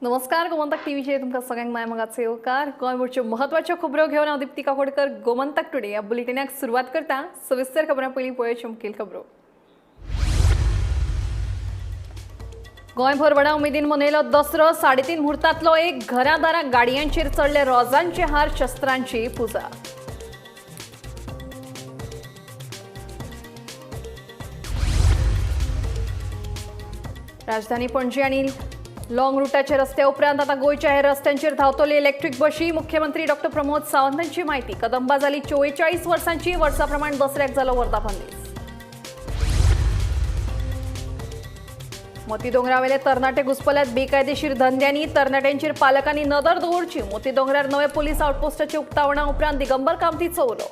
नमस्कार, गोमंतक टीव्हीचेर तुमकां सगळ्यांक माय मोगाचो येवकार. गोंयभरच्यो म्हत्वाच्यो खबरो घेवन हांव दीप्ती काकोडकर गोमंतक टुडे ह्या बुलेटिनाक सुरवात करता. सविस्तर खबरां पयलीं पळोवच्यो मुखेल खबरो. गोंयभर व्हडा उमेदीन मनयलो दसरो. 3.5 मुहूर्तांतलो एक घरां दारां गाडयांचेर चडले रोजांचे हार, शस्त्रांची पुजा. राजधानी पणजी आनी लॉंग रुटाच्या रस्त्या उपरांत आता गोंयच्या हेर रस्त्यांचेर धांवतले इलेक्ट्रीक बशी. मुख्यमंत्री डॉक्टर प्रमोद सावंत हांची म्हायती. कदंबा जाली 44 वर्सांची, वर्साप्रमाण दसऱ्याक जालो वर्धापन दीस. मोती दोंगरावेले तरणाटे घुसपल्यात बेकायदेशीर धंद्यांनी. तरणाट्यांचेर पालकांनी नदर दवरची. मोती दोंगरार नवे पोलीस आउटपोस्टाच्या उक्तावणा उपरांत दिगंबर कामतीचो उलो.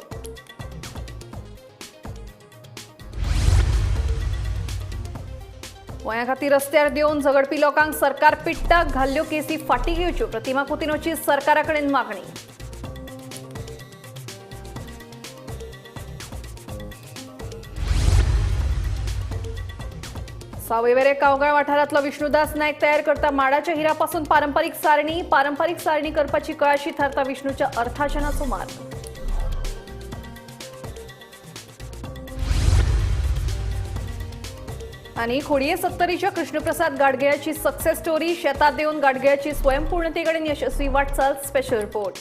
गोंया खातीर रस्त्यार देंवन झगडपी लोकांक सरकार पिट्टा. घाल्ल्यो केसी फाटीं घेवच्यो. प्रतिमा कुतिनोची सरकारा कडेन मागणी. सावयवेरे कावगाळ वाठारांतलो विष्णुदास नायक तयार करता माडाच्या हिरापासून पारंपरीक सारणी. पारंपरीक सारणी करपाची कळाशी थारता विष्णूच्या अर्थार्जनाचो मार्ग. आनी खोडये सत्तरीच्या कृष्णप्रसाद गाडगेळाची सक्सेस स्टोरी. शेतात देवन गाडगेळाची स्वयंपूर्णतेकडेन यशस्वी वाटचाल. Special report.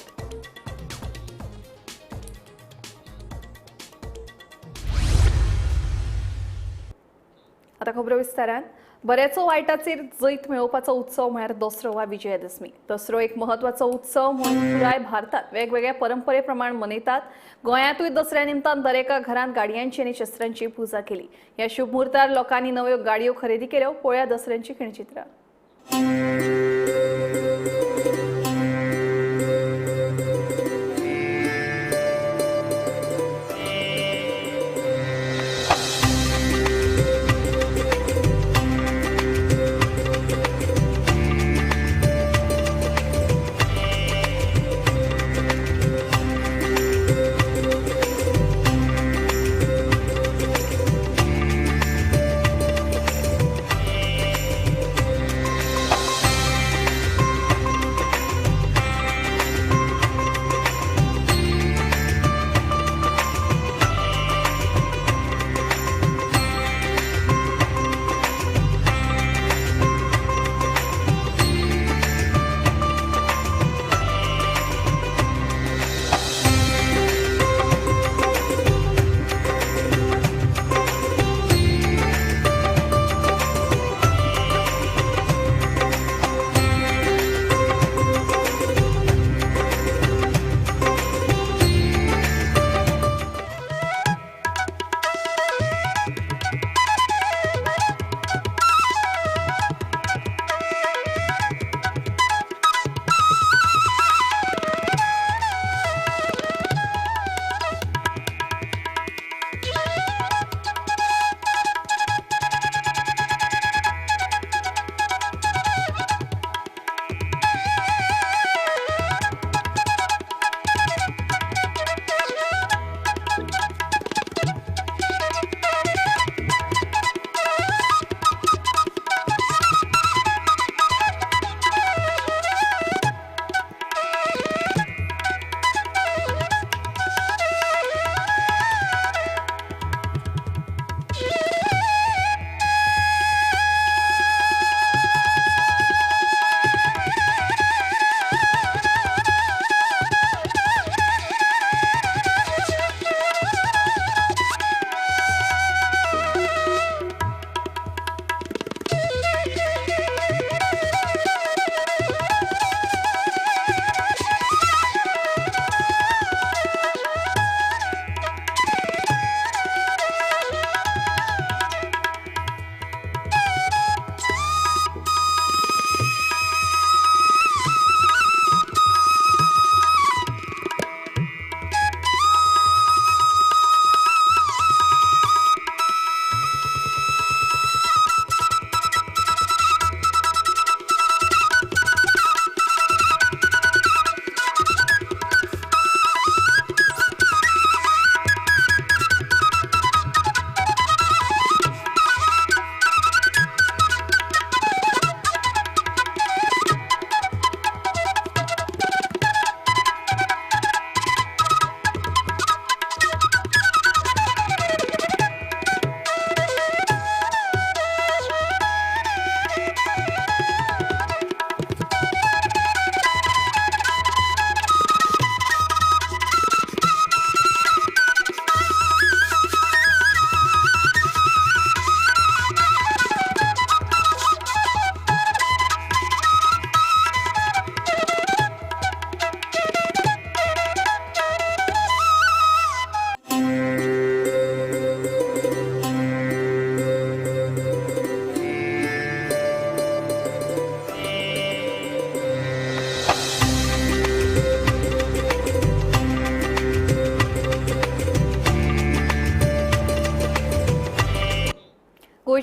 आता खबरो विस्तारान. बऱ्याचो वायटाचेर जैत मेळोवपाचो उत्सव म्हळ्यार दसरो वा विजयादशमी. दसरो एक म्हत्वाचो उत्सव म्हणून पुराय भारतात वेगवेगळ्या परंपरे प्रमाण मनयतात. गोंयांतूय दसऱ्या निमतान दरेका घरांत गाडयांची आनी शस्त्रांची पुजा केली. ह्या शुभ मुहूर्तार लोकांनी नव्यो गाडयो खरेदी केल्यो. पळोवया दसऱ्यांची खिणचित्रां.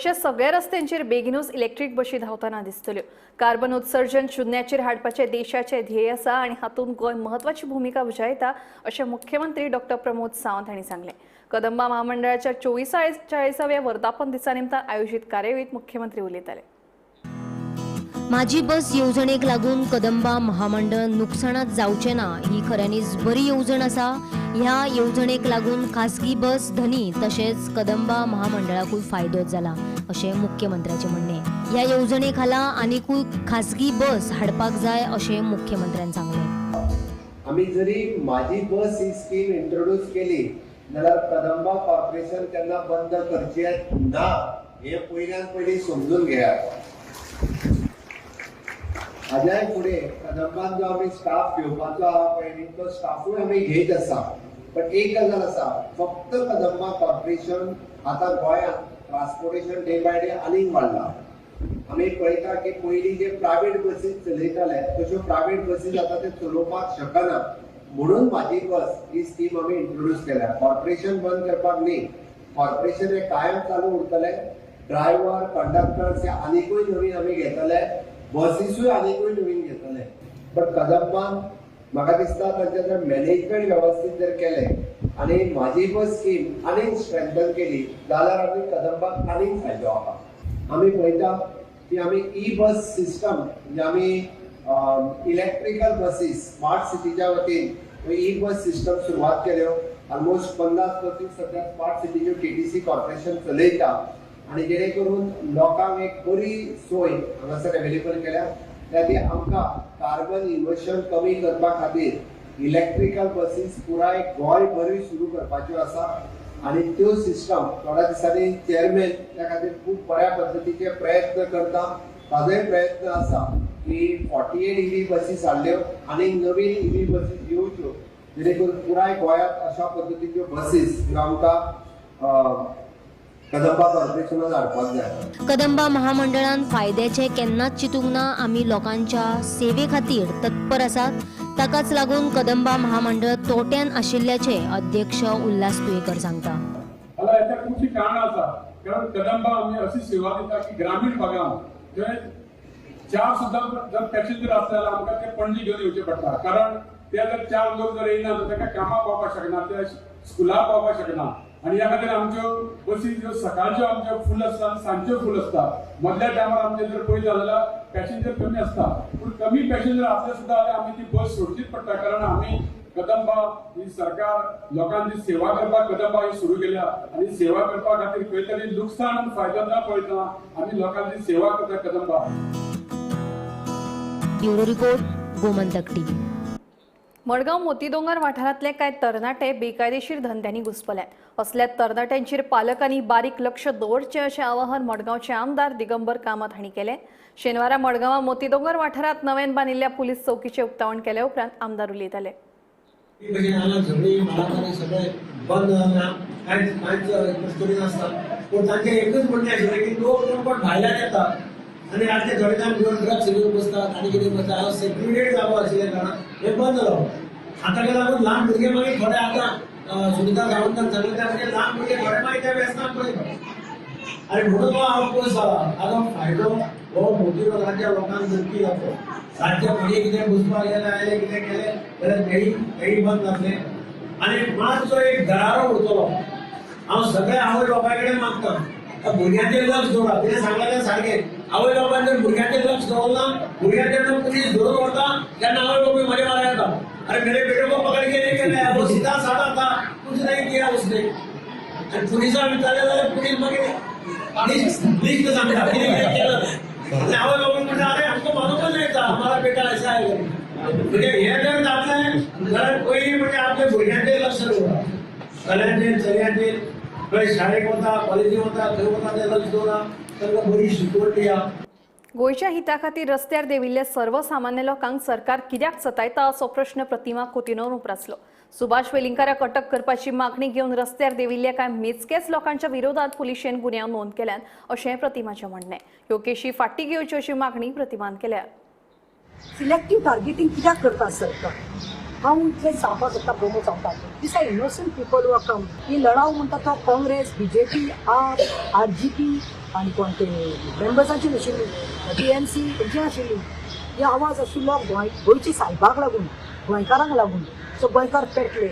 गोंयच्या सगळ्या रस्त्यांचेर बेगिनूच इलेक्ट्रीक बशी धांवतना दिसतल्यो. कार्बन उत्सर्जन शून्याचेर हाडपाचें देशाचें ध्येय आसा आनी हातूंत गोंय म्हत्वाची भुमिका बजायता अशें मुख्यमंत्री डॉक्टर प्रमोद सावंत हांणी सांगलें. कदंबा महामंडळाच्या 44व्या वर्धापन दिसा निमतान आयोजीत कार्यावळींत मुख्यमंत्री उलयताले. माझी बस येवजणेक लागून कदंबा महामंडळ नुकसानात जावचें ना ही खऱ्यांनीच बरी येवजण आसा. ह्या येवजणेक लागून खासगी बस धनी तशेंच कदंबा महामंडळाकूय फायदो जाला अशें मुख्यमंत्र्याचें म्हणणें. ह्या येवजणे खाला आनिकूय खासगी बस हाडपाक जाय अशें मुख्यमंत्र्यान सांगलें. आमी जरी माझी बस ही स्कीम इंट्रोड्यूस केली जाल्यार कदंबा कॉर्पोरेशन केन्ना बंद करचें ना हें पयल्यान पयलीं समजून घेयात. हाज्याय फुडें कदंबान जो आमी स्टाफ घेवपाचो आहा पळय न्ही तो स्टाफूय आमी घेयत आसा. बट एक गजाल आसा, फक्त कदंबा कॉर्पोरेशन आतां गोंयांत ट्रान्सपोर्टेशन डे बाय डे आनीक वाडला. आमी पळयता की पयलीं जे प्रायवेट बसीस चलयताले तश्यो प्रायवेट बसीस आतां ते चलोवपाक शकना, म्हणून माझी बस ही स्कीम आमी इंट्रोड्यूस केल्या. कॉर्पोरेशन बंद करपाक न्ही, कॉर्पोरेशन हे कायम चालू उरतले. ड्रायव्हर कंडक्टर्स हे आनिकूय नवीन आमी घेतले, बसीसूय आनिकूय नवीन घेतले. बट कदंबान म्हाका दिसता तांचें जर मॅनेजमेंट वेवस्थीत जर केलें आनी माझी बस स्कीम आनीक स्ट्रेंथन केली जाल्यार आमी कदंबाक आनीक फायदो आहा. आमी पळयता की आमी ई बस सिस्टम म्हणजे आमी इलेक्ट्रिकल बसीस स्मार्ट सिटीच्या वतीन ई बस सिस्टम सुरवात केल्यो. ऑलमोस्ट 50 बसीस सद्या स्मार्ट सिटीच्यो केटीसी कॉर्पोरेशन चलयता आनी जेणे करून लोकांक एक बरी सोय हांगासर अवेलेबल केल्या. त्या खातीर आमकां कार्बन इमिशन कमी करपा खातीर इलेक्ट्रिकल बसीस पुराय गोंयभरूय सुरू करपाच्यो आसा आनी त्यो सिस्टम थोड्या दिसांनी चेअरमॅन त्या खातीर खूब बऱ्या पद्दतीचे प्रयत्न करता. ताजोय प्रयत्न आसा की 48 EV बसीस हाडल्यो आनी नवीन EV बसीस येवच्यो जेणे करून पुराय गोंयांत अशा पद्दतीच्यो बसीस ह्यो आमकां कदंबा कॉर्पोरेशनान हाडपाक जाय. कदंबा महामंडळान फायद्याचें केन्नाच चिंतूंक ना. आमी लोकांच्या सेवे खातीर तत्पर आसात. ताकाच लागून कदंबा महामंडळ तोट्यान आशिल्ल्याचें अध्यक्ष उल्हास तुयेकर सांगता. हाका खुबशीं कारणां आसा. कारण कदंबा आमी अशी सेवा दिता की ग्रामीण भागांत जंय 4 सुद्दां जर पॅसेंजर आसले जाल्यार आमकां ते पणजी घेवन येवचें पडटा. कारण ते जर 4 लोक जर येयना जाल्यार ताका कामाक पावपाक शकना, ते स्कुलाक पावपाक शकना. आनी ह्या खातीर आमच्यो बसी ज्यो सकाळच्यो आमच्यो फूल आसता आनी सांजच्यो फूल आसता. मदल्या टायमार आमचे जर पळयत जाल्यार पॅसेंजर कमी आसता, पूण कमी पॅसेंजर आसले सुद्दां जाल्यार आमी ती बस सोडचीच पडटा. कारण आमी कदंबा ही सरकार लोकांची सेवा करपाक कदंबा ही सुरू केल्या आनी सेवा करपा खातीर खंय तरी लुकसाण आनी फायदो ना पळयतना आमी लोकांची सेवा करता Kadamba. Bureau report, Gomantak TV. Madgaon Motidongar वाठारांतले कांय तरणाटे बेकायदेशीर धंद्यांनी घुस्पल्यात. असल्या तरणाट्यांचेर पालकांनी बारीक लक्ष दवरचें अशें आवाहन मडगांवचे आमदार दिगंबर कामत हांणी केलें. शेनवारा मडगांवां मोतीदोंगर वाठारांत नव्यान बांदिल्ल्या पुलीस चौकीचें उक्तावण केले उपरांत आमदार उलयताले. आनी रातचे थोडे जाण घेवन ड्रग्स घेवन बसतात आनी कितें बसतात. सेक्युरिटेड जागो आशिल्ल्या कारणान हें बंद जालो. आतां ताका लागून ल्हान भुरगे मागीर थोडे आतां सुनिता सावंतान सांगलें त्या म्हणजे ल्हान भुरगे थोडे मागीर त्या व्यसनाक पळयता आनी म्हणून तो हांव पयस जाला. हाजो फायदो हो मोतीडोंगराच्या लोकांक नक्की जातलो. रातचे फुडें कितें बसपाक गेले आयले कितें केलें जाल्यार तेय बंद जातलें आनी मातसो एक दरारो उरतलो. हांव सगळ्या आवय बापाय कडेन मागता भुरग्यांचेर लक्ष दवरा. कितें सांगलां तें सारकें. आवय बापायन जर भुरग्यांचेर लक्ष दवरना भुरग्यांक जेन्ना पुलीस धरून व्हरता तेन्ना आवय बापूय मजे मारा येता. अरे मेरे बेटे को पकड़ के लेके गया, वो सीधा साधा था, कुछ नहीं किया उसने. आनी पुलिसां विचारलें जाल्यार पुलीस मागीर लिस्ट सांगता कितें कितें केलां. आनी आवय बापूय म्हणटा अरे आमकां मानूंकच नहीं था, हमारा बेटा ऐसा है. म्हणजे हें जर जातलें जाल्यार पयलीं म्हणजे आपल्या भुरग्यांचेर लक्ष दवरा. चल्यांचेर चलयांचेर खंय शाळेक वता कॉलेजीक वता खंय वता तें लक्ष दवरा. तांकां बरी शिकवण दिया. गोंयच्या हिता खातीर रस्त्यार देंविल्ल्या सर्वसामान्य लोकांक सरकार कित्याक सतायता असो प्रश्न प्रतिमा कुतिन्होन उप्रासलो. सुभाष वेलिंगकाराक अटक करपाची मागणी घेवन रस्त्यार देंविल्ल्या कांय मेजकेच लोकांच्या विरोधात पुलिशेन गुन्यांव नोंद केल्यान अशें प्रतिमाचें म्हणणें. ह्यो केशी फाटीं घेवच्यो अशी मागणी प्रतिमान केल्या. सिलेक्टीव टार्गेटींग कित्याक करता सरकार? हांव इतलें सांगपाक सोदता प्रमोद सांगता these are innocent people who are come. ही लढाव म्हणटा तो काँग्रेस, बीजेपी, आप, आरजीपी, आनी कोण ते मेंबर्सांची नाशिल्ली, TMC तेंची आशिल्ली. हे आवाज आशिल्लो गोंयच्या सायबाक लागून, गोंयकारांक लागून. सो गोंयकार पेटले.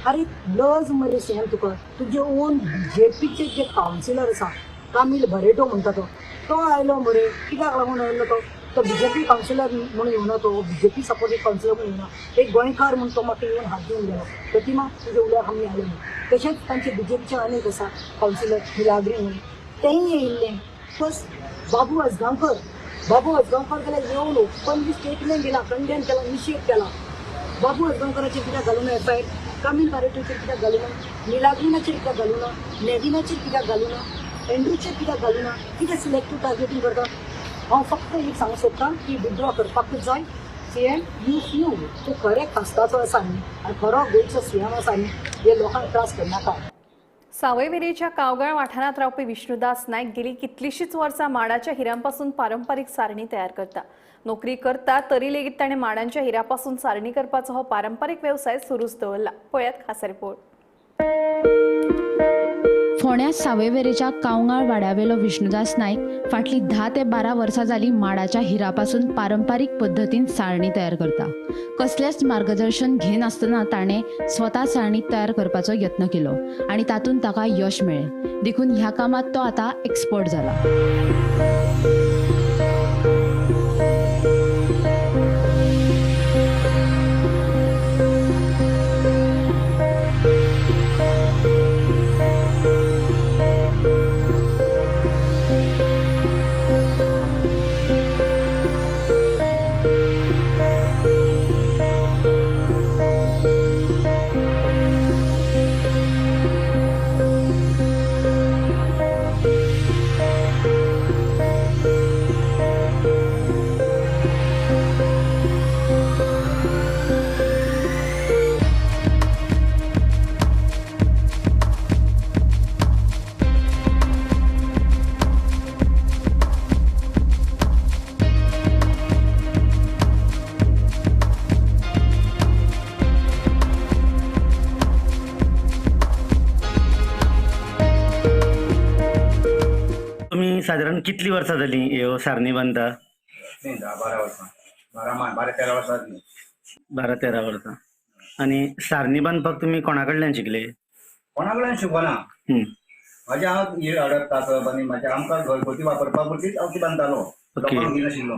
आरे लज मरे सीएम तुका, तुजे ओन BJPचे जे कावन्सिलर आसा कामील बरेटो म्हणटा तो आयलो मरे. कित्याक लागून आयलो तो? तो BJP councillor म्हणून येवना, तो BJP supported councillor म्हणून येवना, एक गोंयकार म्हूण तो म्हाका येवन हात दिवन गेलो. प्रतिमा तुजे उल्याक आमी आयले म्हणून. तशेंच तांचे BJPचे अनेक आसा कावन्सिलर मिलाग्री म्हणून, तेंय येयल्ले. प्लस बाबू अजगांवकर, बाबू अजगांवकर जाल्यार येवन ओपनली स्टेटमेंट दिला, कंडेम केला, निशेध केला. बाबू अजगांवकराचेर कित्याक घालूना FIR, कामील बारेटोचेर कित्याक घालूना, मिलाग्रिनाचेर कित्याक घालूना, नेविनाचेर कित्याक घालूना, एंड्रूचेर कित्याक घालूना? कितें सिलेक्टीव टार्गेटींग करता? हांव फक्त एक सांगूंक सोदतां की विथड्रॉ करपाकूच जाय. सीएम you few तूं खरें खासदाचो आसा न्ही आनी खरो गोंयचो सीएम आसा न्ही, हे लोकांक त्रास करनाका. सावयवेरेच्या कावगाळ वाठारांत रावपी विष्णुदास नायक गेली कितलीशीच वर्सां माडाच्या हिऱ्यांपासून पारंपारीक सारणी तयार करता. नोकरी करता तरी लेगीत ताणें माडांच्या हिऱ्यापासून सारणी करपाचो हो पारंपारीक वेवसाय सुरूच दवरला. पळयात खासा रिपोर्ट. फोंड्या सावयवेरेच्या कावंगाळ वाड्यावेलो विष्णुदास नायक फाटली 10 ते 12 वर्सां जाली माडाच्या हिरापासून पारंपारीक पद्दतीन सारणी तयार करता. कसलेंच मार्गदर्शन घेनासतना ताणें स्वता सारणी तयार करपाचो यत्न केलो आनी तातूंत ताका यश मेळ्ळें. देखून ह्या कामांत तो आतां एक्सपर्ट जाला. साधारण कितली वर्सां जाली ह्यो सारणी बांदता? 10-12 वर्सां, 12-13 वर्सां जाली. 12-13 वर्सां. आनी सारणी बांदपाक तुमी कोणा कडल्यान शिकले? कोणा कडल्यान शिकना, म्हाज्या हांव ही अडप तासप आनी म्हाज्या आमकां घरगुती वापरपा पुरतीच हांव ती बांदतालो, लोकांक दिनाशिल्लो.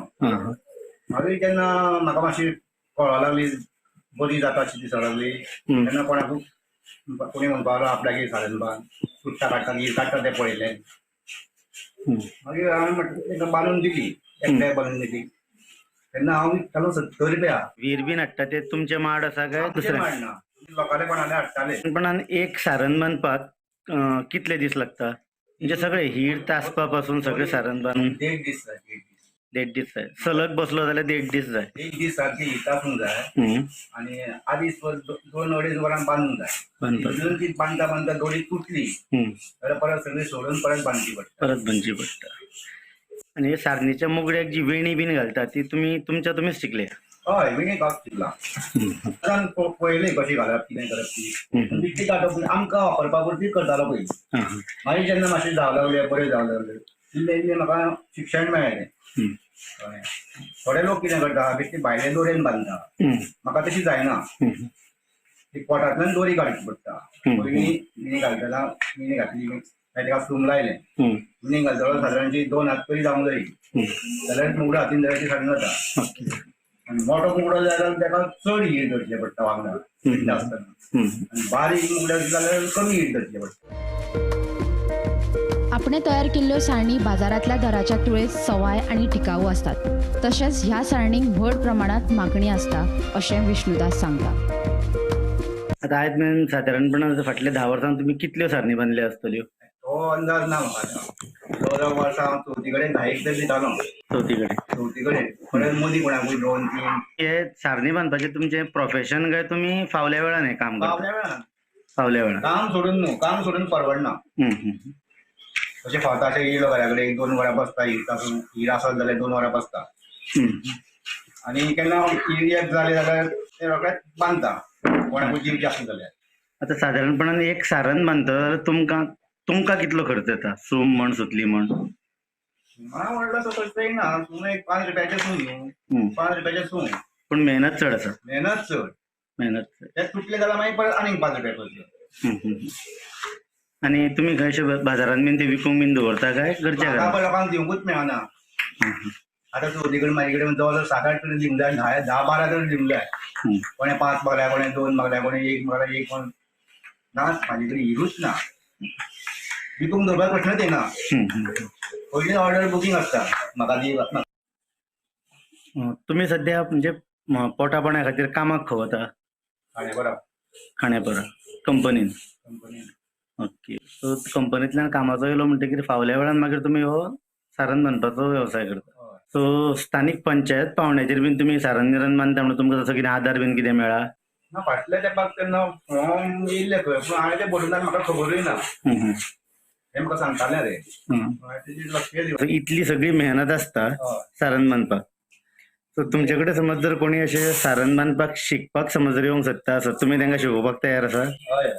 मागीर जेन्ना म्हाका मातशी कळोंक लागली, बरी जाता अशी दिसोंक लागली, तेन्ना कोणाकूय कोणी म्हणपाक लागलो आपल्यागेर सारण बांद, चुट्टां काडटा, हीर काडटा तें पळयलें. मागीर हांवें म्हटलें बांदून दिली, एकल्याक बांदून दिली. तेन्ना हांव विकतालो 70 रुपया. वीर बीन हाडटा ते तुमचे माड आसा काय दुसरे? माड ना, लोकांले कोणाले हाडटाले. पण एक सारण बांदपाक कितले दीस लागता? म्हणजे सगळे हीर तासपा पासून सगळे सारण बांदून 1.5 दीस जाय. 1.5 दीस जाय. सलग बसलो जाल्यार 1.5 दीस जाय. 1 दीस सारकी हीर तासूंक जाय आनी आदीस 2-2.5 वरां बांदूंक जाय. ती बांदता बांदता दोरी तुटली जाल्यार परत सगळी सोडून परत बांदची पडटा. परत बांदची पडटा. आनी हे सारणीच्या मुगड्याक जी वेणी बीन घालता ती तुमी तुमच्या तुमीच शिकले? हय, वेणी घालप शिकला. पळयलें कशी घालप, कितें करप ती बिट्टी काडप आमकां वापरपा पुरती करतालो पयलीं. मागीर जेन्ना मातशें जावं लागलें, बरें जावं लागलें, इल्लें इल्लें म्हाका शिक्षण मेळ्ळें. थोडे लोक कितें करता, बेश्टी भायले दोरयेन बांदता. म्हाका तशी जायना, ती पोटांतल्यान दोरी काडची पडटा. पयलीं विणी घालतना विणी घातली, मागीर ताका सूम लायलें, विणी घालतलो सादारणशी 2 हात तरी जावंक जाय, जाल्यार मुगडो हातीन जाल्यार ती सारकी जाता. आनी मोटो मुगडो जाय जाल्यार ताका चड हीर धरचें पडटा वांगडा आसतना, आनी बारीक मुगडो जाल्यार कमी हीर धरचें पडटा. आपणे तयार केल्ल्यो सारणी बाजारांतल्या दराच्या तुळेत सवाय आनी टिकाऊ आसतात. तशेंच ह्या सारणींक व्हड प्रमाणांत मागणी आसता अशें विष्णुदास सांगता. आतां आयज मेरेन सादारणपणान फाटल्या 10 वर्सांत तुमी कितल्यो सारणी बांदल्यो आसतल्यो? तो अंदाज ना म्हाका. 14 वर्सां हांव चवथी कडेन 10 तरी दितालो. चवथी कडेन परत मदीं कोणाकूय 2-3. हे सारणी बांदपाचें तुमचें प्रोफेशन काय तुमी फावल्या वेळान हें काम करता? फावल्या वेळान. फावल्या वेळान. काम सोडून न्हू, काम सोडून परवडना. अशें फावता अशें येयलो घरा कडेन 2 वरां बसता, हीर तासून हीर आसत जाल्यार 2 वरां बसता. आनी केन्ना हीर एक जाली जाल्यार ते रोखडेच बांदता, कोणाकूय जीव जास्त जाल्यार. आतां सादारणपणान एक सारण बांदता जाल्यार तुमकां कितलो खर्च येता? सूम म्हण, सुतली म्हण? हांव म्हणटा तसो येना, सूंग एक 5 रुपयाचें सूंग न्हू, 5 रुपयाचें सूंग, पूण मेहनत चड आसा. मेहनत चड, मेहनत चड. ते तुटले जाल्यार मागीर परत आनीक 5 रुपया खर्च. आनी तुमी खंयशे बाजारान बीन ते विकूंक बीन दवरता काय घरच्या घरा? लोकांक दिवंकूच मेळना. आतां चवथी कडेन म्हाजे कडेन जवळ जवळ 7-8 कडेन दिवंक जाय, 10-12 कडेन दिवंक जाय. कोणें 5 मागल्या, कोणें 2 मागल्या, कोणें 1 मागल्या, 1 कोण ना, म्हाजे कडेन हिरूच ना. विकूंक दवरपाक प्रश्नच येना. पयलीं ऑर्डर बुकींग आसता म्हाका दी. तुमी सद्या म्हणजे पोटा पाण्या खातीर कामाक खंय वता? खांडेपारा. खांडेपारा कंपनीन? ओके. सो कंपनींतल्यान कामाचो येयलो म्हणटकीर फावल्या वेळान मागीर तुमी हो सारण बांदपाचो वेवसाय करता. सो स्थानीक पंचायत पावंड्याचेर बीन तुमी सारण बिरण बांदता म्हणून तुमकां तसो कितें आदार बीन कितें मेळ्ळा? ना, फाटल्या तेंपाक तेन्ना फॉर्म येयल्ले खंय, पूण हांवें तें भरून म्हाका खबरूय ना. हें म्हाका सांगतालें रे. इतली सगळी मेहनत आसता सारण बांदपाक. सो तुमचे कडेन समज जर कोणी अशें सारण बांदपाक शिकपाक समज जर येवंक सोदता आसत, तुमी तांकां शिकोवपाक तयार आसा? हय.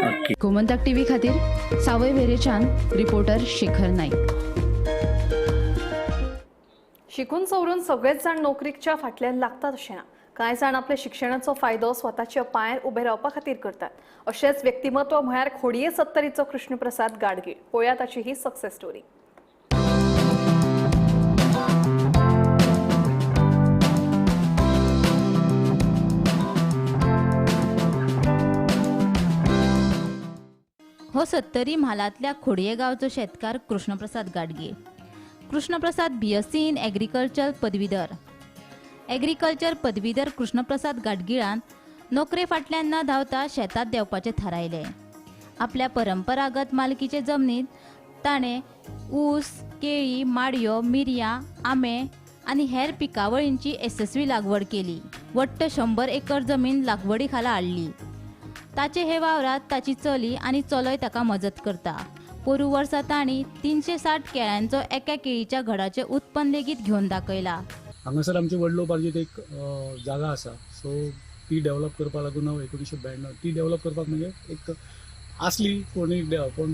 ओके. गोमंतक टीव्ही खातीर सावयवेरेच्यान रिपोर्टर शेखर नाईक. शिकून सवरून सगळेच जाण नोकरीच्या फाटल्यान लागतात अशें ना. कांय जाण आपल्या शिक्षणाचो फायदो स्वताच्या पांयार उबे रावपा खातीर करतात. अशेंच व्यक्तिमत्व म्हळ्यार खोडये सत्तरीचो कृष्णप्रसाद गाडगीळ. पळोवया ताची ही सक्सेस स्टोरी. हो सत्तरी म्हालांतल्या खोडये गांवचो शेतकार Krishnaprasad Gadgil. Krishnaprasad BSc in agriculture पदवीधर. एग्रीकल्चर पदवीधर कृष्णप्रसाद गाडगिळान नोकरे फाटल्यान न धांवता शेतांत देंवपाचें थारायलें. आपल्या परंपरागत मालकीचे जमनींत ताणें ऊस, केळी, माडयो, मिरयां, आंबे आनी हेर पिकावळींची येसस्वी लागवड केली. वट्ट 100 एकर जमीन लागवडी खाला हाडली. ताचे हे वावरांत ताची चली आनी चलोय ताका मजत करता. पोरू वर्सा तांणी 360 केळ्यांचो एका केळीच्या घडाचें उत्पन्न लेगीत घेवन दाखयला. हांगासर आमची वडलोपार्जीत एक जागा आसा, सो ती डेव्हलप करपाक लागून हांव 1992 ती डेव्हलप करपाक म्हणजे एक आसली कोणी पूण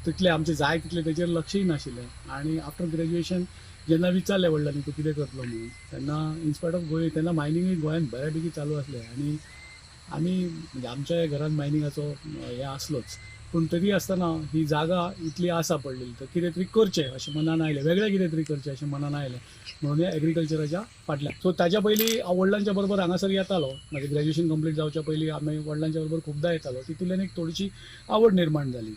तितलें आमचें जाय तितलें तेचेर लक्षूय नाशिल्लें. आनी आफ्टर ग्रेज्युएशन जेन्ना विचारलें वडिलांनी तूं कितें करतलो म्हणून, तेन्ना इन्स्पायट ऑफ गोंय तेन्ना मायनिंगूय गोंयांत बऱ्या पैकी चालू आसलें आनी आमी म्हणजे आमच्या घरान मायनिंगाचो हें आसलोच, पूण तरी आसतना ही जागा इतली आसा पडलेली तर कितें तरी करचें अशें मनान आयलें, वेगळें कितें तरी करचें अशें मनान आयलें म्हणून एग्रीकल्चराच्या फाटल्यान. सो ताच्या पयलीं हांव वडिलांच्या बरोबर हांगासर येतालो. म्हाजें ग्रॅज्युएशन कंप्लीट जावच्या पयलीं आमी वडिलांच्या बरोबर खुबदां येतालो. तितूंतल्यान एक थोडीशी आवड निर्माण जाली.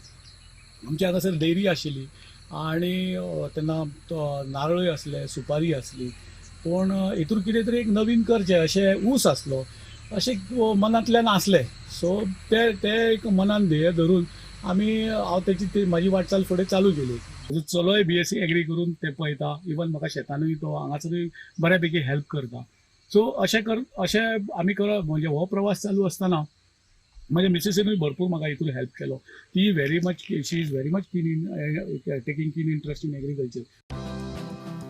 आमच्या हांगासर डेअरी आशिल्ली आनी तेन्ना नारळूय आसले, सुपारी आसली, पूण हितून कितें तरी एक नवीन करचें अशें ऊस आसलो अशें मनांतल्यान आसलें. सो ते ते एक मनान ध्येय धरून आमी हांव तेची ती म्हाजी वाटचाल फुडें चालू केली. म्हजो चलोय BSc agree करून ते पळयता, इवन म्हाका शेतानूय तो हांगासरूय बऱ्या पैकी हेल्प करता. सो अशें कर अशें आमी करप म्हणजे हो प्रवास चालू आसतना म्हज्या मिसेसीनूय भरपूर म्हाका हितून हेल्प केलो. ती very much she is very much keen in taking keen interest in agriculture.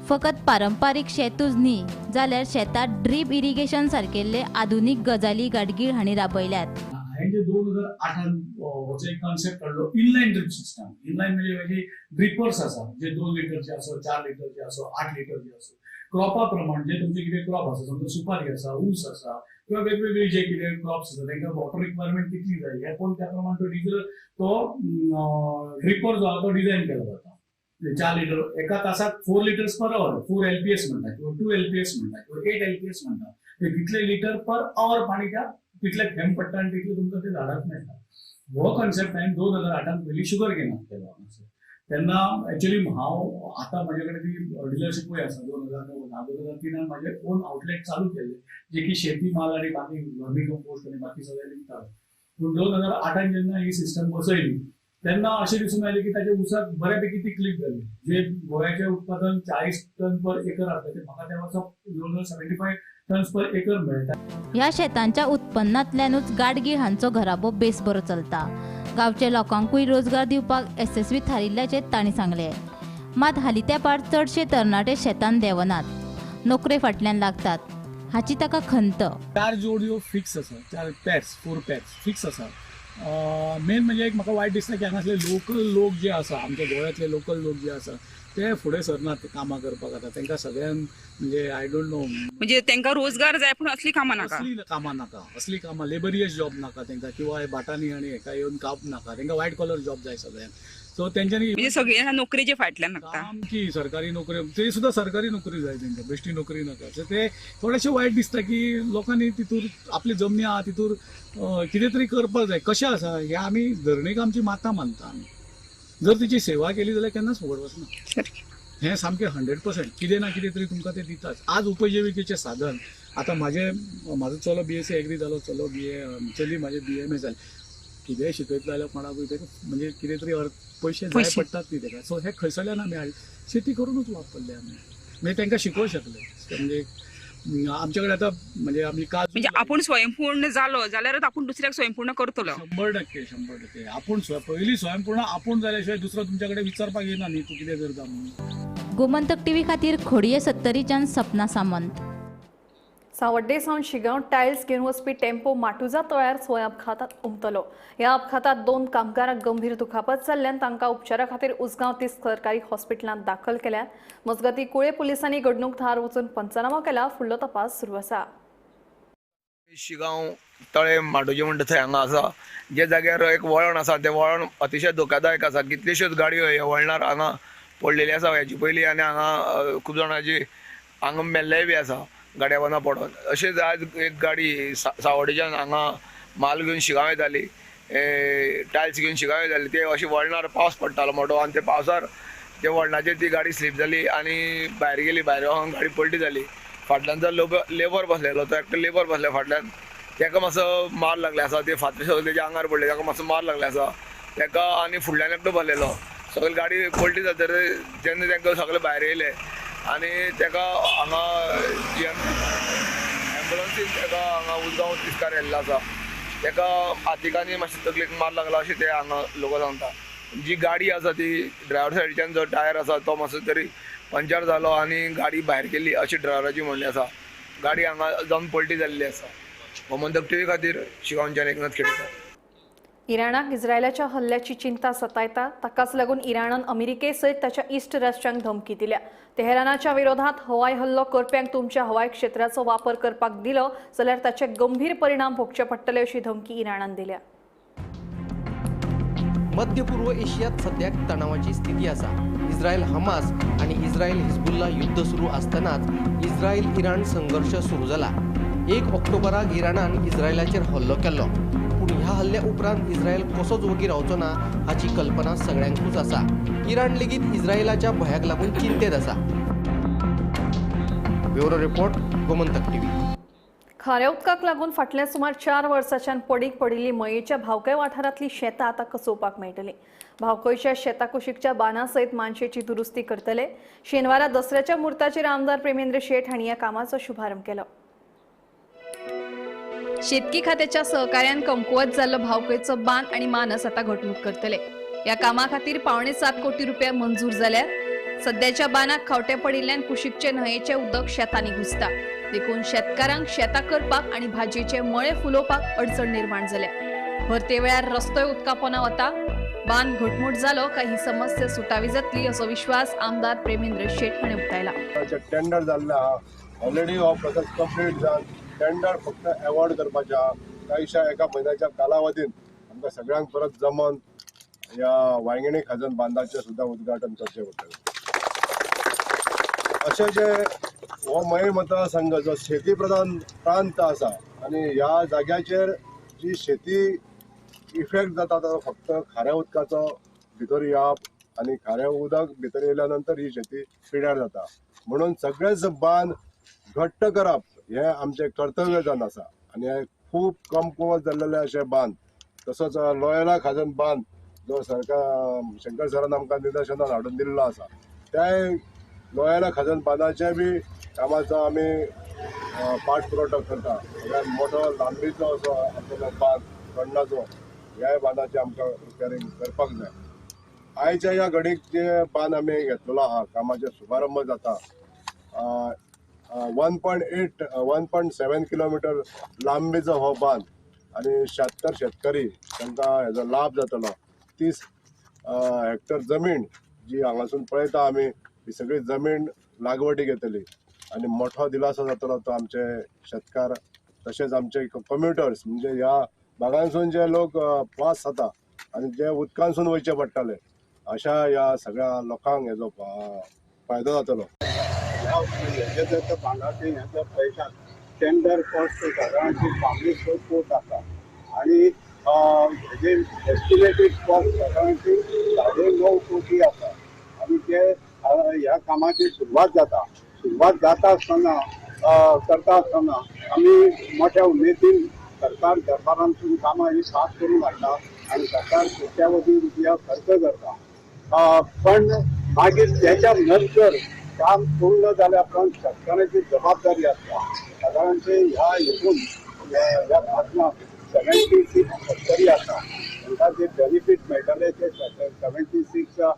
फकत पारंपारीक शेतूच न्ही जाल्यार शेतांत ड्रीप इरिगेशन सारकेल्ले आधुनीक गजाली गाडगीळ हांणी राबयल्यात. हांवें जे 2008 होचो एक कॉन्सेप्ट काडलो, इनलायन ड्रीप सिस्टम. इनलायन म्हणजे ड्रिपर्स आसा जे 2 लिटरचे आसो, 4 लिटरचे आसो, 8 लिटरचे आसो, क्रॉपा प्रमाण जे तुमचे कितें क्रॉप आसा, समजा सुपारी आसा, ऊस आसा किंवा वेगवेगळे जे कितें क्रॉप्स आसा तांकां वॉटर रिक्वायरमेंट कितली जाय हें पळोवन त्या प्रमाण तो डिझल तो ड्रिपर जो आसा तो डिझायन केलो जाता. 4 लिटर एका तासाक 4 लिटर्स पर our, 4 LPS म्हणटा किंवा 2 LPS म्हणटा किंवा 8 LPS म्हणटा, तितले लिटर पर our पाणी त्या तितले थेंब पडटा आनी तितले तुमकां ते झाडाक मेळटा. हो कॉन्सेप्ट हांवें 2008 पयलीं शुगर केनाक केलो हांगासर. तेन्ना एक्चुअली हांव आतां म्हजे कडेन ती डिलरशिपूय आसा. 2009 2003 म्हाजें ओन आउटलेट चालू केल्लें जे की शेती माल आनी बाकी वर्मी कंपोस्ट आनी बाकी सगळें विकताले. पूण 2008 जेन्ना ही सिस्टम बसयली तेन्ना अशें दिसून आयलें की ताच्या ऊसाक बऱ्यापैकी ती क्लिक जाली. जे गोव्याचें उत्पादन 40 टन पर एकर आसता ते म्हाका त्या वर्सा जवळ 75 टन्स पर एकर मेळटा. ह्या शेतांच्या उत्पन्नांतल्यानूच गाडगीळ हांचो घराबो बेस बरो चलता. गांवच्या लोकांकूय रोजगार दिवपाक येसस्वी थारिल्ल्याचें तांणी सांगलें. मात हालीं तेंपार चडशे तरणाटे शेतान देंवनात, नोकरे फाटल्यान लागतात हाची ताका खंत. 4 जोडयो फिक्स आसा, 4 पेर्स, 4 पेर्स फिक्स आसा. मेन म्हणजे एक म्हाका वायट दिसता की हांगासले लोकल लोक जे आसा, आमच्या गोव्यांतले लोकल लोक जे आसा ते फुडें सरनात कामां करपाक. आतां तांकां सगळ्यांक म्हणजे I don't know, म्हणजे तांकां रोजगार जाय पूण असली कामां नाका, असली कामां नाका, असली कामां लेबरियस जॉब नाका तांकां, किंवा भाटांनी आनी हेका येवन काम नाका, तांकां वायट कॉलर जॉब जाय सगळ्यांक. सो तेंच्यांनी म्हणजे सगळ्यांना नोकरेचे फाटल्यान लागता, सामकी सरकारी नोकरी, ते सुद्दां सरकारी नोकरी जाय तांकां, बेश्टी नोकरी नाका. सो ते थोडेशें वायट दिसता की लोकांनी तितूर आपली जमनी आहा तितूर कितें तरी करपाक जाय. कशें आसा हें आमी धरणीक आमची माता मानता, आमी जर तिची सेवा केली जाल्यार केन्नाच फुकट वचना. हें सामकें 100% कितें ना कितें तरी तुमकां ते दिताच. आज उपजिविकेचें साधन आतां म्हाजो चलो BSc agri जालो, चलो BA, चली म्हाजें BMA जालें, कितेंय शिकयतलो जाल्यार कोणाकूय ताका म्हणजे कितें तरी पयशे जाय पडटात न्ही ताका. सो हे खंयसरल्यान आमी हाडले, शेती करुनूच वापरले आमी, म्हणजे तांकां शिकोवंक शकले. म्हणजे आमचे कडेन आतां म्हणजे आमी काजू, म्हणजे आपूण स्वयंपूर्ण जालो जाल्यारच आपूण दुसऱ्याक स्वयंपूर्ण करतलो. 100% 100% आपूण पयलीं स्वयंपूर्ण आपूण जाल्या शिवाय दुसरो तुमच्या कडेन विचारपाक येना न्ही तूं कितें करता म्हणून. गोमंतक टीव्ही खातीर खोडये सत्तरीच्यान सपना सामंत. सावड्डे सावन शिगांव टायल्स घेवन वचपी टेम्पो माटुजा तळ्यार स्वय अपघातात उमतलो. ह्या अपघातात 2 कामगारांक गंभीर दुखापत जाल्ल्यान तांकां उपचारा खातीर उसगांव 30 सरकारी हॉस्पिटलांत दाखल केल्यात. मजगतीं कुळे पुलिसांनी घडणूक थळार वचून पंचनामो केला. फुडलो तपास सुरू आसा. शिगांव तळे माटुजे म्हणटा थंय हांगा आसा, जे जाग्यार एक वळण आसा, तें वळण अतिशय धोकादायक आसा. कितल्योश्योच गाडयो ह्या वळणार हांगा पडलेली आसा हेची पयलीं, आनी हांगा खूब जाणांची हांगा मेल्लेय बी आसा गाड्या वना पडोन. अशेंच आज एक गाडी सावड्डेच्यान हांगा माल घेवन शिगांव येताली, टायल्स घेवन शिगांव येताली, ते अशें वळणार पावस पडटालो मोठो, आनी ते पावसार ते वळणाचेर ती गाडी स्लीप जाली आनी भायर गेली. भायर वचून गाडी पलटी जाली. फाटल्यान जो लेबर बसलेलो तो एकटो लेबर बसले फाटल्यान, ताका मातसो मार लागले आसा, ते फातर सगळे तेच्या आंगार पडले, ताका मातसो मार लागले आसा ताका. आनी फुडल्यान एकटो बसलेलो, सगळी गाडी पलटी जातकीर तेन्ना तांकां सगळे भायर येयले आनी ताका हांगा एम्बुलन्सीन ताका हांगा उसगांव तिस्कार येल्लो आसा. ताका हातिकांनी मातशें तकलेक मार लागला अशें ते हांगा लोक सांगता. जी गाडी आसा ती ड्रायव्हर सायडीच्यान जो टायर आसा तो मातसो तरी पंचर जालो आनी गाडी भायर केली अशी ड्रायव्हराची म्हणणी आसा. गाडी हांगा जावन पलटी जाल्ली आसा. गोमंतक टीव्ही खातीर शिगांवच्यान एकनाथ खेडेकर. इराणाक इस्रायलाच्या हल्ल्याची चिंता सतायता, ताकाच लागून इराणान अमेरिके सयत ताच्या इश्ट राष्ट्रांक धमकी दिल्या. तेहरानाच्या विरोधात हवाई हल्लो करप्यांक तुमच्या हवाई क्षेत्राचो वापर करपाक दिलो जाल्यार ताचे गंभीर परिणाम भोगचे पडटले अशी धमकी इराणान दिल्या. मध्य पूर्व एशियात सद्याक तणावाची स्थिती आसा. इस्रायल हमास आनी इस्रायल हिजबुल्ला युद्ध सुरू आसतनाच इस्रायल इराण संघर्ष सुरू जाला. 1 ऑक्टोबराक इराणान इस्रायलाचेर हल्लो केल्लो, पूण ह्या हल्ल्या उपरांत इस्रायल कसोच वगी रावचो ना हाची कल्पना सगळ्यांकूच आसा. इराण लेगीत इस्रायलाच्या भंयाक लागून चिंतेत आसा. Bureau report, Gomantak TV. खाऱ्या उदकाक लागून फाटल्या सुमार 4 वर्सांच्यान पडीक पडिल्ली मयेच्या भावकय वाठारांतली शेतां आतां कसोवपाक मेळटली. भावकयच्या शेता कुशीकच्या बांदा सयत मानशेची दुरुस्ती करतले. शेनवारा दसऱ्याच्या मुहूर्ताचेर आमदार प्रेमेंद्र शेट हांणी ह्या कामाचो शुभारंभ केलो. शेतकी खात्याच्या सहकार्यान कमकुवत जाल्लो भावकयचो बांद आनी मानस आतां घटमूट करतले. ह्या कामा खातीर 6.75 कोटी रुपया मंजूर जाल्यात. सद्याच्या बांदाक खावटे पडिल्ल्यान कुशीकचे न्हंयेचें उदक शेतांनी घुसता, देखून शेतकारांक शेतां करपाक आनी भाजयेचे मळे फुलोवपाक अडचण निर्माण जाल्या. भरते वेळार रस्तोय उदका पोना वता. बांद घटमूट जालो काय ही समस्या सुटावी जातली असो विश्वास आमदार प्रेमेंद्र शेट हांणी उक्तायला. टेंडर जाल्लें आहा, ऑलरेडी हो प्रोसेस कंप्लीट जावन टेंडर फक्त एवॉर्ड करपाचें आहा. कांयशा एका म्हयन्याच्या कालावधीन आमकां सगळ्यांक परत जमोन ह्या वांयगिणी खाजन बांदाचें सुद्दां उद्घाटन करचें पडटलें. अशें जे हो मये मतदारसंघ जो शेती प्रधान प्रांत आसा आनी ह्या जाग्याचेर जी शेती इफेक्ट जाता तो फक्त खाऱ्या उदकाचो भितर येवप आनी खाऱ्या उदक भितर येयल्या नंतर ही शेती पिड्यार जाता. म्हणून सगळेच बांद घट्ट करप हें आमचें कर्तव्य जावन आसा आनी हे खूब कमकुवत जाल्लेले अशे बांद, तसोच लोयला खाजन बांद जो सरकार शंकर सरान आमकां निदर्शनान हाडून दिल्लो आसा, त्याय लोयला खाजन बांदाचे बी कामाचो आमी पाठपुरवठो करता. सगळ्यात मोठो लांबीचो असो आसलेलो बांद कण्णाचो, ह्याय बांदाचें आमकां रिपेरींग करपाक जाय. आयच्या ह्या घडीक जे बांद आमी घेतलेलो आहा, कामाचो शुभारंभ जाता. 1.7 किलोमिटर लांबीचो हो बांद आनी 76 शेतकरी तांकां हेजो लाभ जातलो. 30 हेक्टर जमीन जी हांगासून पळयता आमी ही सगळी जमीन लागवडीक येतली आनी मोठो दिलासो जातलो तो आमचे शेतकार तशेंच आमचे कम्युटर्स, म्हणजे ह्या भागांसून जे लोक पास जाता आनी जे उदकांसून वयचे पडटाले अशा ह्या सगळ्या लोकांक हेजो फायदो जातलो. हेजे जर बांदाचे हे जर पळयतात टेंडर कॉस्ट सादारणशी 5.25 कोटी आसा आनी हेजे एस्टिमेटेड कॉस्ट सादारणशी 9.5 कोटी आसा आनी ते ह्या कामाची सुरवात जाता. सुरवात जाता आसतना करता आसतना आमी मोठ्या उमेदीन सरकार दरबारांतून कामां ही पास करून हाडटा आनी सरकार कोट्यावधी रुपया खर्च करता, पण मागीर त्याच्या नंतर काम पूर्ण जाल्या उपरांत शेतकारांची जबाबदारी आसता. सादारणशे ह्या हितून ह्या खात्यांत 76 शेतकरी आसा, तांकां जे बेनिफीट मेळटले ते 76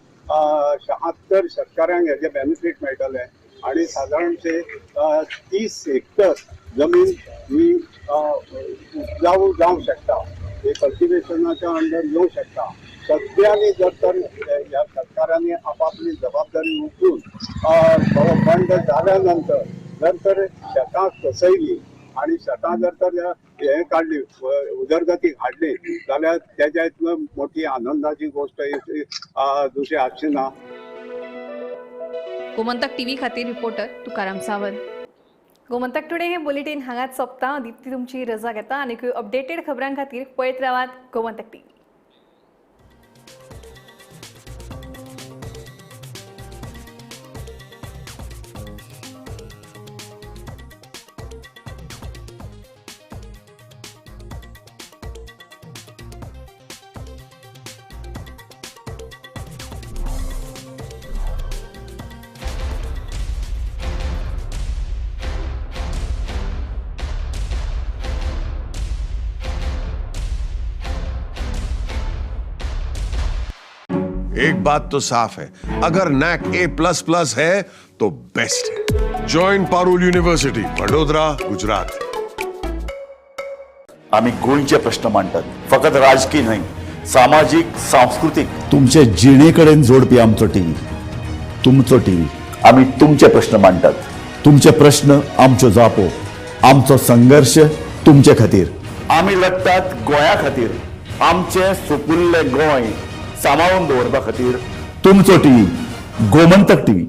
76 शेतकाऱ्यांक हेजे बेनिफीट मेळटले आनी सादारणशे 30 हेक्टर जमीन ही उपजाऊ जावंक शकता, हे कल्टिवेशनाच्या अंडर येवंक शकता. सगळ्यांनी जर तर ह्या शेतकारांनी आपापली जबाबदारी उचलून बंद जाल्या नंतर जर तर शेतां कसयली आनी शेतां जर तर हें काडली उदरगतीक हाडली जाल्यार तेज्या इतलो मोठी आनंदाची गोश्ट दुसरी आसची ना. गोमंतक टीव्ही खातीर रिपोर्टर तुकाराम सावंत. गोमंतक टुडे हे बुलेटीन हांगाच सोंपता. दीप्ती तुमची रजा घेता आनी अपडेटेड खबरां खातीर पळयत रावात गोमंतक टीव्ही. एक बात तो साफ है, अगर नैक A++ है तो बेस्ट है. Join Parul university, Vadodara, Gujarat. आम्ही गोंयचे प्रश्न मांडटात, फकत राजकीय न्हय, सामाजीक, सांस्कृतीक, तुमचे जिणे कडेन जोडपी आमचो टीव्ही, तुमचो टीव्ही. आम्ही तुमचे प्रश्न मांडटात, तुमचे प्रश्न आमच्यो जापो, आमचो संघर्ष तुमचे खातीर. आमी लढटात गोंया खातीर, आमचे सुपुल्ले गोंय सांबाळून दवरपा खातीर. तुमचो टीव्ही, गोमंतक टीव्ही.